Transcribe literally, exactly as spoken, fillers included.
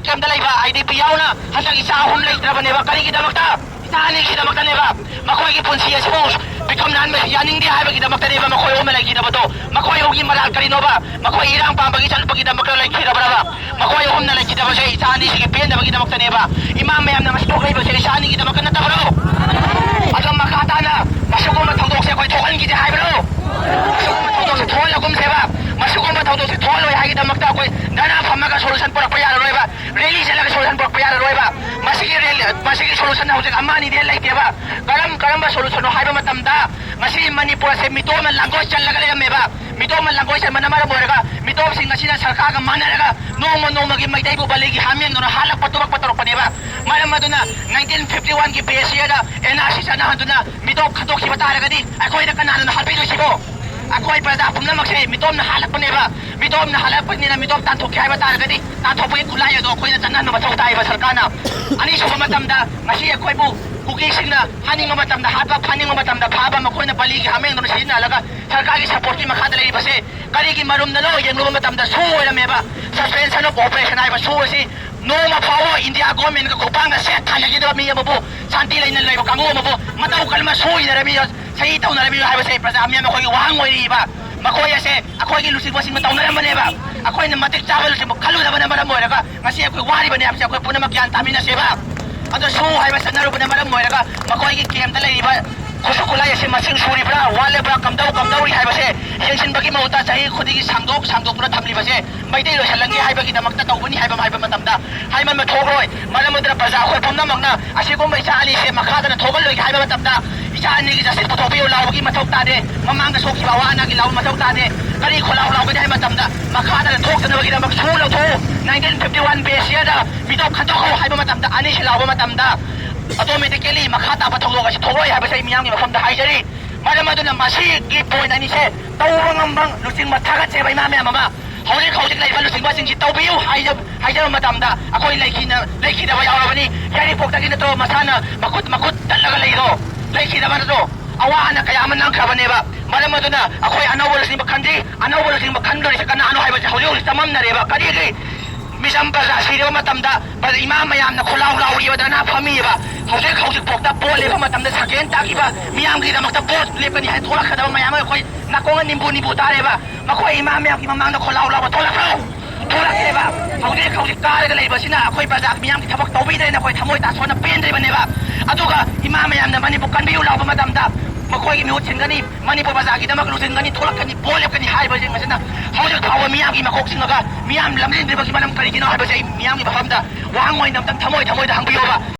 ꯀꯦꯝꯗ ꯂꯩꯕ I D ꯄꯤ ꯌꯥꯎꯅ ꯍꯟꯗꯛ ꯏꯆꯥ ꯑꯍꯨꯝ ꯂꯩꯇ꯭ꯔꯕꯅꯦꯕ꯫ ꯀꯔꯤꯒꯤꯗꯃꯛꯇ? ꯏꯆꯥ ꯑꯅꯤꯒꯤꯗꯃꯛꯇꯅꯦꯕ꯫ ꯃꯈꯣꯏꯒꯤ ꯄꯨꯟꯁꯤ ꯑꯁꯤꯕꯨ ꯃꯤꯐꯝ ꯅꯥꯍꯟꯕ ꯌꯥꯅꯤꯡꯗꯦ ꯍꯥꯏꯕꯒꯤꯗꯃꯛꯇꯅꯦꯕ ꯃꯈꯣꯏ ꯑꯍꯨꯝꯅ ꯂꯩꯈꯤꯗꯕꯗꯣ꯫ ꯃꯈꯣꯏ ꯑꯍꯨꯝꯒꯤ ꯃꯔꯥꯜ ꯀꯔꯤꯅꯣꯕ? ꯃꯈꯣꯏ ꯏꯔꯥꯡ ꯄꯥꯝꯕꯒꯤ ꯆꯠꯄꯒꯤꯗꯃꯛꯇ ꯂꯩꯈꯤꯗꯕ꯭ꯔꯕ? ꯃꯈꯣꯏ ꯑꯍꯨꯝꯅ ꯂꯩꯈꯤꯗꯕꯁꯦ ꯏꯆꯥ ꯑꯅꯤꯁꯤꯒꯤ ꯄꯦꯟꯗꯕꯒꯤꯗꯃꯛꯇꯅꯦꯕ꯫ ꯏꯃꯥ ꯃꯌꯥꯝꯅ ꯉꯁꯤ ꯊꯣꯛꯂꯛꯏꯕꯁꯦ ꯏꯆꯥ ꯑꯅꯤꯒꯤꯗꯃꯛꯇ ꯅꯠꯇꯕ꯭ꯔꯣ? ꯑꯗꯣ ꯃꯈꯥ ꯇꯥꯅ ꯃꯁꯤꯒꯨꯝꯕ ꯊꯧꯗꯣꯛꯁꯦ ꯑꯩꯈꯣꯏ ꯊꯣꯛꯍꯟꯈꯤꯗꯦ ꯍꯥꯏꯕ꯭ꯔꯣ? ꯃꯁꯤꯒꯨꯝꯕ ꯊꯧꯗꯣꯛꯁꯦ ꯊꯣꯛꯍꯜꯂꯒꯨꯝꯁꯦꯕ꯫ ꯃꯁꯤꯒꯨꯝꯕ ꯊꯧꯗꯣꯛꯁꯦ ꯊꯣꯛꯍꯜꯂꯣꯏ ꯍꯥꯏꯒꯤꯗꯃꯛꯇ ꯑꯩꯈꯣꯏ ꯙꯔꯅꯥ ꯐꯝꯃꯒ ꯁꯣꯂꯨꯁꯟ ꯄꯨꯔꯛꯄ ꯌꯥꯔꯔꯣꯏꯕ꯫ ꯔꯦꯂꯤ ꯆꯠꯂꯒ ꯁꯣꯂꯨꯁꯟ ꯄꯨꯔꯛꯄ ꯌꯥꯔꯔꯣꯏꯕ꯫ ꯃꯁꯤꯒꯤ ꯔꯦꯂꯤ, ꯃꯁꯤꯒꯤ ꯁꯣꯂꯨꯁꯟ ꯍꯧꯖꯤꯛ ꯑꯃ ꯑꯅꯤꯗꯤ ꯂꯩꯇꯦꯕ꯫ ꯀꯔꯝ, ꯀꯔꯝꯕ ꯁꯣꯂꯨꯁꯟꯅꯣ ꯍꯥꯏꯕ ꯃꯇꯝꯗ, ꯉꯁꯤ ꯃꯅꯤꯄꯨꯔ ꯑꯁꯦ ꯃꯤꯇꯣꯞꯅ ꯂꯥꯡꯒꯣꯏ ꯆꯜꯂꯒ ꯂꯩꯔꯝꯃꯦꯕ꯫ ꯃꯤꯇꯣꯞꯅ ꯂꯥꯡꯒꯣꯏ ꯆꯟꯕꯅ ꯃꯔꯝ ꯑꯣꯏꯔꯒ ꯃꯤꯇꯣꯞꯁꯤꯡ ꯑꯁꯤꯅ ꯁꯔꯀꯥꯔꯒ ꯃꯥꯟꯅꯔꯒ ꯅꯣꯡꯃ ꯅꯣꯡꯃꯒꯤ ꯃꯩꯇꯩꯕꯨ ꯕꯂꯤꯒꯤ ꯍꯥꯃꯦꯡꯗꯧꯅ ꯍꯥꯠꯂꯛꯄ ꯇꯨꯔꯛꯄ ꯇꯧꯔꯛꯄꯅꯦꯕ꯫ ꯃꯔꯝ ꯑꯗꯨꯅ ꯅꯥꯏꯟꯇꯤꯟ ꯐꯤꯐꯇꯤ ꯋꯥꯟꯒꯤ ꯕꯦꯁ ꯏꯌꯔꯗ ꯑꯦꯟ ꯑꯥꯔ ꯁꯤ ꯆꯠꯅꯍꯟꯗꯨꯅ ꯃꯤꯇꯣꯞ ꯈꯟꯗꯣꯛꯈꯤꯕ ꯇꯥꯔꯒꯗꯤ ꯑꯩꯈꯣꯏꯗ ꯀꯅꯥꯅ ꯍꯥꯠꯄꯤꯗꯣꯏꯁꯤꯕꯣ? ꯑꯩꯈꯣꯏ ꯄ꯭ꯔꯖꯥ ꯄꯨꯝꯅꯃꯛꯁꯦ ꯃꯤꯇꯣꯞꯅ ꯍꯥꯠꯂꯛꯄꯅꯦꯕ꯫ ꯃꯤꯇꯣꯞꯅ ꯍꯥꯠꯂꯛꯄꯅꯤꯅ ꯃꯤꯇꯣꯞ ꯇꯥꯟꯊꯣꯛꯀꯦ ꯍꯥꯏꯕ ꯇꯥꯔꯒꯗꯤ ꯇꯥꯟꯊꯣꯛꯄꯒꯤ ꯈꯨꯠꯂꯥꯏ ꯑꯗꯣ ꯑꯩꯈꯣꯏꯅ ꯆꯠꯅꯍꯟꯕ ꯃꯊꯧ ꯇꯥꯏꯕ ꯁꯔꯀꯥꯔꯅ꯫ ꯑꯅꯤꯁꯨꯕ ꯃꯇꯝꯗ ꯉꯁꯤ ꯑꯩꯈꯣꯏꯕꯨ ꯀꯨꯀꯤꯁꯤꯡꯅ ꯍꯥꯠꯅꯤꯡꯕ ꯃꯇꯝꯗ ꯍꯥꯠꯄ, ꯐꯥꯅꯤꯡꯕ ꯃꯇꯝꯗ ꯐꯥꯕ, ꯃꯈꯣꯏꯅ ꯕꯂꯤꯒꯤ ꯍꯥꯃꯦꯡꯗꯧꯅ ꯁꯤꯖꯤꯟꯅꯍꯜꯂꯒ ꯁꯔꯀꯥꯔꯒꯤ ꯁꯄꯣꯔꯠꯀꯤ ꯃꯈꯥꯗ ꯂꯩꯔꯤꯕꯁꯦ ꯀꯔꯤꯒꯤ ꯃꯔꯨꯝꯗꯅꯣ ꯌꯦꯡꯂꯨꯕ ꯃꯇꯝꯗ ꯁꯨ ꯑꯣꯏꯔꯝꯃꯦꯕ꯫ ꯁꯁꯄꯦꯟꯁꯟ ꯑꯣꯐ ꯑꯣꯄꯔꯦꯁꯟ ꯍꯥꯏꯕ ꯁꯨ ꯑꯁꯤ ꯅꯣꯡꯃ ꯐꯥꯎꯕ ꯏꯟꯗꯤꯌꯥ ꯒꯣꯔꯃꯦꯟꯒ ꯈꯨꯄꯥꯡꯒ ꯁꯦꯠ ꯊꯥꯅꯈꯤꯗꯕ ꯃꯤ ꯑꯃꯕꯨ, ꯁꯥꯟꯇꯤ ꯂꯩꯅ ꯂꯩꯕ ꯀꯥꯡꯕꯨ ꯑꯃꯕꯨ ꯃꯇꯧ ꯀꯔꯝꯅ ꯁꯨ ꯏꯟꯅꯔꯝꯃꯤ, ꯁꯍꯤ ꯇꯧꯅꯔꯝꯃꯤꯅꯣ ꯍꯥꯏꯕꯁꯦ ꯄ꯭ꯔꯖꯥ ꯃꯤꯌꯥꯝ ꯑꯩꯈꯣꯏꯒꯤ ꯋꯥꯍꯪ ꯑꯣꯏꯔꯤꯕ꯫ ꯃꯈꯣꯏ ꯑꯁꯦ ꯑꯩꯈꯣꯏꯒꯤ ꯂꯨꯆꯤꯡꯕꯁꯤꯡꯅ ꯇꯧꯅꯔꯝꯕꯅꯦꯕ꯫ ꯑꯩꯈꯣꯏꯅ ꯃꯇꯤꯛ ꯆꯥꯕ ꯂꯨꯆꯤꯡꯕ ꯈꯜꯂꯨꯗꯕꯅ ꯃꯔꯝ ꯑꯣꯏꯔꯒ ꯉꯁꯤ ꯑꯩꯈꯣꯏ ꯋꯥꯔꯤꯕꯅꯦ ꯍꯥꯏꯕꯁꯦ ꯑꯩꯈꯣꯏ ꯄꯨꯝꯅꯃꯛ ꯒ꯭ꯌꯥꯟ ꯇꯥꯃꯤꯟꯅꯁꯦꯕ꯫ ꯑꯗꯣ ꯁꯨ ꯍꯥꯏꯕ ꯆꯠꯅꯔꯨꯕꯅ ꯃꯔꯝ ꯑꯣꯏꯔꯒ ꯃꯈꯣꯏꯒꯤ ꯀꯦꯝꯇ ꯂꯩꯔꯤꯕ ꯈꯨꯠꯁꯨ ꯈꯨꯠꯂꯥꯏ ꯑꯁꯤ ꯃꯁꯤꯡ ꯁꯨꯔꯤꯕ꯭ꯔꯥ, ꯋꯥꯠꯂꯤꯕ꯭ꯔꯥ, ꯀꯝꯗꯧ ꯀꯝꯗꯧꯔꯤ ꯍꯥꯏꯕꯁꯦ ꯌꯦꯡꯁꯤꯟꯕꯒꯤ ꯃꯍꯨꯠꯇ ꯆꯍꯤ ꯈꯨꯗꯤꯡꯒꯤ ꯁꯥꯡꯗꯣꯛ ꯁꯥꯡꯗꯣꯛꯇꯨꯅ ꯊꯝꯂꯤꯕꯁꯦ ꯃꯩꯇꯩ ꯂꯣꯏꯁꯤꯜꯍꯟꯒꯦ ꯍꯥꯏꯕꯒꯤꯗꯃꯛꯇ ꯇꯧꯕꯅꯤ ꯍꯥꯏꯕ, ꯍꯥꯏꯕ ꯃꯇꯝꯗ ꯍꯥꯏꯃꯟꯕ ꯊꯣꯛꯂꯣꯏ꯫ ꯃꯔꯝ ꯑꯗꯨꯅ ꯄ꯭ꯔꯖꯥ ꯑꯩꯈꯣꯏ ꯄꯨꯝꯅꯃꯛꯅ ꯑꯁꯤꯒꯨꯝꯕ ꯏꯆꯥ ꯑꯅꯤꯁꯦ ꯃꯈꯥ ꯇꯥꯅ ꯊꯣꯛꯍꯜꯂꯣꯏꯒꯦ ꯍꯥꯏꯕ ꯃꯇꯝꯗ ꯏꯆꯥ ꯑꯅꯤꯒꯤ ꯖꯁꯇꯤꯁ ꯄꯨꯊꯣꯛꯄꯤꯌꯨ ꯂꯥꯎꯕꯒꯤ ꯃꯊꯧ ꯇꯥꯗꯦ꯫ ꯃꯃꯥꯡꯗ ꯁꯣꯛꯈꯤꯕ ꯑꯋꯥ ꯑꯅꯥꯒꯤ ꯂꯥꯎꯕ ꯃꯊꯧ ꯇꯥꯗꯦ꯫ ꯀꯔꯤ ꯈꯣꯜꯂꯥꯎ ꯂꯥꯎꯒꯅꯤ ꯍꯥꯏꯕ ꯃꯇꯝꯗ ꯃꯈꯥ ꯇꯥꯅ ꯊꯣꯛꯇꯅꯕꯒꯤꯗꯃꯛ ꯁꯨ ꯂꯧꯊꯣꯛꯎ꯫ ꯅꯥꯏꯟꯇꯤꯟ ꯐꯤꯐꯇꯤ ꯋꯥꯟ ꯕꯦꯁ ꯏꯌꯔꯗ ꯃꯤꯇꯣꯞ ꯈꯟꯗꯣꯛꯈꯣ ꯍꯥꯏꯕ ꯃꯇꯝꯗ, ꯑꯅꯤꯁꯤ ꯂꯥꯎꯕ ꯃꯇꯝꯗ automatically ꯃꯈꯥ ꯇꯥꯕ ꯊꯧꯗꯣꯛ ꯑꯁꯤ ꯊꯣꯛꯂꯣꯏ ꯍꯥꯏꯕꯁꯦ ꯑꯩ ꯃꯤꯌꯥꯝꯒꯤ ꯃꯐꯝꯗ ꯍꯥꯏꯖꯔꯤ꯫ ꯃꯔꯝ ꯑꯗꯨꯅ ꯃꯁꯤꯒꯤ ꯄꯣꯏꯟꯠ ꯑꯅꯤꯁꯦ ꯇꯧꯕ ꯉꯝꯕ ꯂꯨꯆꯤꯡꯕ ꯊꯥꯒꯠꯆꯦꯕ ꯏꯃꯥ ꯃꯌꯥꯝ ꯑꯃ꯫ ꯍꯧꯖꯤꯛ ꯍꯧꯖꯤꯛ ꯂꯩꯔꯤꯕ ꯂꯨꯆꯤꯡꯕꯁꯤꯡꯁꯤ ꯇꯧꯕꯤꯌꯨ ꯍꯥꯏꯖ-, ꯍꯥꯏꯖꯕ ꯃꯇꯝꯗ ꯑꯩꯈꯣꯏ ꯂꯩꯈꯤꯅ-, ꯂꯩꯈꯤꯗꯕ ꯌꯥꯎꯔꯕꯅꯤ꯫ ꯌꯥꯏꯔꯤꯄꯣꯛꯇꯒꯤ ꯅꯠꯇ꯭ꯔꯣ ꯃꯁꯥꯅ ꯃꯈꯨꯠ, ꯃꯈꯨꯠ ꯇꯠꯂꯒ ꯂꯩꯔꯤꯗꯣ? ꯂꯩꯈꯤꯗꯕ ꯅꯠꯇ꯭ꯔꯣ? ꯑꯋꯥ ꯑꯅꯥ ꯀꯌꯥ ꯑꯃ ꯅꯪꯈ꯭ꯔꯕꯅꯦꯕ꯫ ꯃꯔꯝ ꯑꯗꯨꯅ ꯑꯩꯈꯣꯏ ꯑꯅꯧꯕ ꯂꯨꯆꯤꯡꯕ ꯈꯟꯖꯤ, ꯑꯅꯧꯕ ꯂꯨꯆꯤꯡꯕ ꯈꯟꯗꯣꯔꯤꯁꯦ ꯀꯅꯥꯅꯣ ꯍꯥꯏꯕꯁꯦ ꯍꯧꯖꯤꯛ ꯍꯧꯖꯤꯛ ꯆꯃꯝꯅꯔꯦꯕ꯫ ꯀꯔꯤꯒꯤ? ꯃꯤꯆꯝ ꯄ꯭ꯔꯖꯥ ꯁꯤꯔꯕ ꯃꯇꯝꯗ ꯏꯃꯥ ꯃꯌꯥꯝꯅ ꯈꯣꯜꯂꯥꯎ ꯂꯥꯎꯔꯤꯕ ꯙꯔꯅꯥ ꯐꯝꯃꯤꯕ꯫ ꯍꯧꯖꯤꯛ ꯍꯧꯖꯤꯛꯐꯥꯎꯗ ꯚꯣꯠ ꯂꯦꯞꯄ ꯃꯇꯝꯗ ꯁꯀꯦꯟ ꯇꯥꯈꯤꯕ ꯃꯤꯌꯥꯝꯒꯤꯗꯃꯛꯇ ꯚꯣꯠ ꯂꯦꯞꯀꯅꯤ ꯍꯥꯏꯅ ꯊꯣꯛꯂꯛꯀꯗꯕ ꯃꯌꯥꯝ ꯑꯃ ꯑꯩꯈꯣꯏ ꯅꯥꯀꯣꯡꯅ ꯅꯤꯝꯕꯨ ꯅꯤꯝꯕꯨ ꯇꯥꯔꯦꯕ꯫ ꯃꯈꯣꯏ ꯏꯃꯥ ꯃꯌꯥꯝꯒꯤ ꯃꯃꯥꯡꯗ ꯈꯣꯜꯂꯥꯎ ꯂꯥꯎꯕ ꯊꯣꯛꯂꯛꯈ꯭ꯔꯣ꯫ ꯊꯣꯛꯂꯛꯇꯦꯕ꯫ ꯍꯧꯖꯤꯛ ꯍꯧꯖꯤꯛ ꯀꯥꯔꯒ ꯂꯩꯕꯁꯤꯅ ꯑꯩꯈꯣꯏ ꯄ꯭ꯔꯖꯥ ꯃꯤꯌꯥꯝꯒꯤ ꯊꯕꯛ ꯇꯧꯕꯤꯗ꯭ꯔꯦꯅ ꯑꯩꯈꯣꯏ ꯊꯃꯣꯏ ꯇꯥꯁꯣꯟꯅ ꯄꯦꯟꯗ꯭ꯔꯤꯕꯅꯦꯕ꯫ ꯑꯗꯨꯒ ꯏꯃꯥ ꯃꯌꯥꯝꯅ ꯃꯅꯤꯄꯨꯔ ꯀꯟꯕꯤꯌꯨ ꯂꯥꯎꯕ ꯃꯇꯝꯗ ꯃꯈꯣꯏꯒꯤ ꯃꯤꯍꯨꯠ ꯁꯤꯟꯒꯅꯤ, ꯃꯅꯤꯄꯨꯔ ꯄ꯭ꯔꯖꯥꯒꯤꯗꯃꯛ ꯂꯨꯆꯤꯡꯒꯅꯤ, ꯊꯣꯛꯂꯛꯀꯅꯤ, ꯚꯣꯠ ꯂꯦꯞꯀꯅꯤ ꯍꯥꯏꯔꯤꯕꯁꯤꯡ ꯑꯁꯤꯅ ꯍꯧꯖꯤꯛ ꯐꯥꯎꯕ ꯃꯤꯌꯥꯝꯒꯤ ꯃꯀꯣꯛ ꯆꯤꯡꯉꯒ ꯃꯤꯌꯥꯝ ꯂꯝꯖꯤꯡꯗ꯭ꯔꯤꯕꯒꯤ ꯃꯔꯝ ꯀꯔꯤꯒꯤꯅꯣ ꯍꯥꯏꯕꯁꯦ ꯑꯩ ꯃꯤꯌꯥꯝꯒꯤ ꯃꯐꯝꯗ ꯋꯥꯍꯪ ꯑꯣꯏꯅ ꯑꯝꯇꯪ ꯊꯃꯣꯏ ꯊꯃꯣꯏꯗ ꯍꯪꯕꯤꯌꯣꯕ꯫